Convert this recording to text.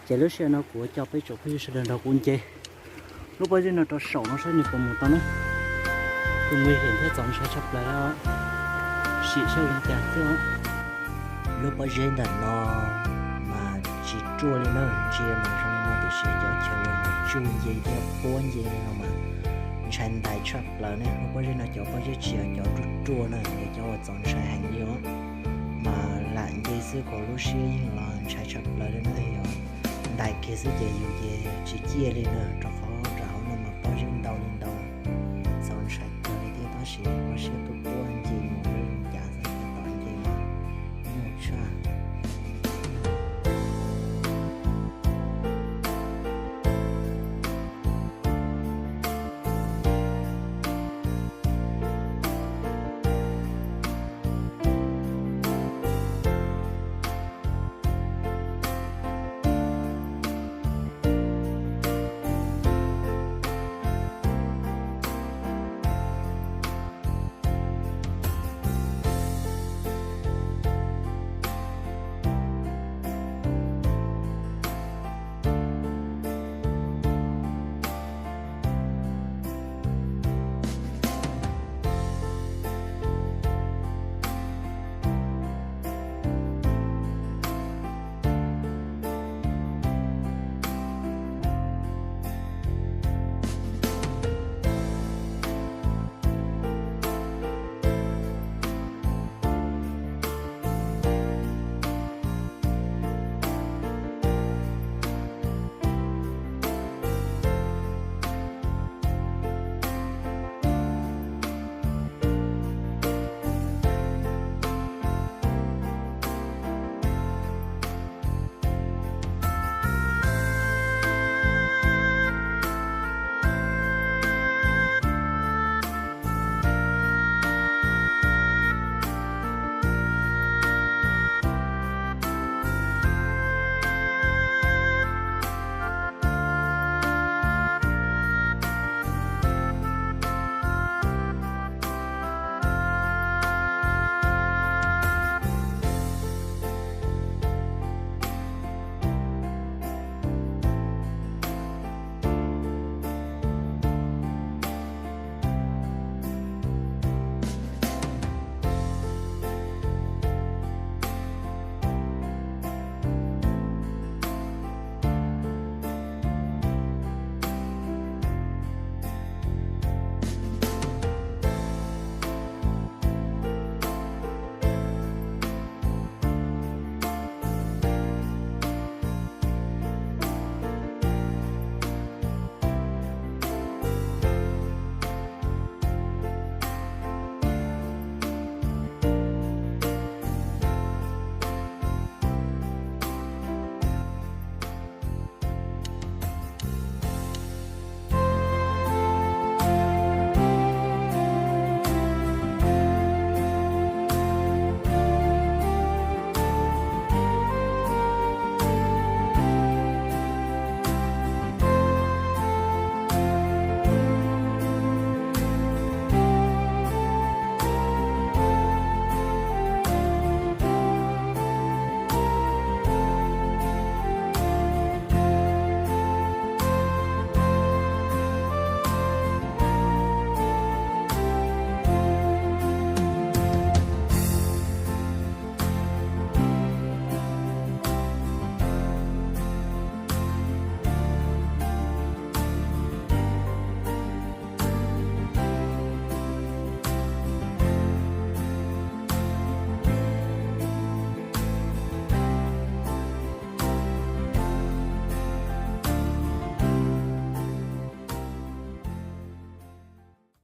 Ces lub sij hawm no kuv coj peb tsoom phooj ywg sawv daws nrog kuv nce lub pob zeb no rau saum no saib nws puas mus tau na. Kuj muaj him thiab txaus ntshai tshaj plaws, sim saib zoo cas thiab. Lub pob zeb ntawm no mas tsis ruaj li na, ntsia mas zoo li no tiam sis cov chaw uas tsuj nce thiab puab nce li no mas ntshai ntais tshaj plaws ne. Lub pob zeb no cov pob zeb tsis yog cov ruaj ruaj na, yog cov uas txaus ntshai heev li os. Mas lam nce xwb kom lub siab yeej los ntshai tshaj plaws li na, yog ntais kiag xwb ces yus ces tsis ciaj li na, rau qhov rau hauv no mas pob zeb ntau li ntau, txaus ntshai kawg li thiab tab sis ua siab tu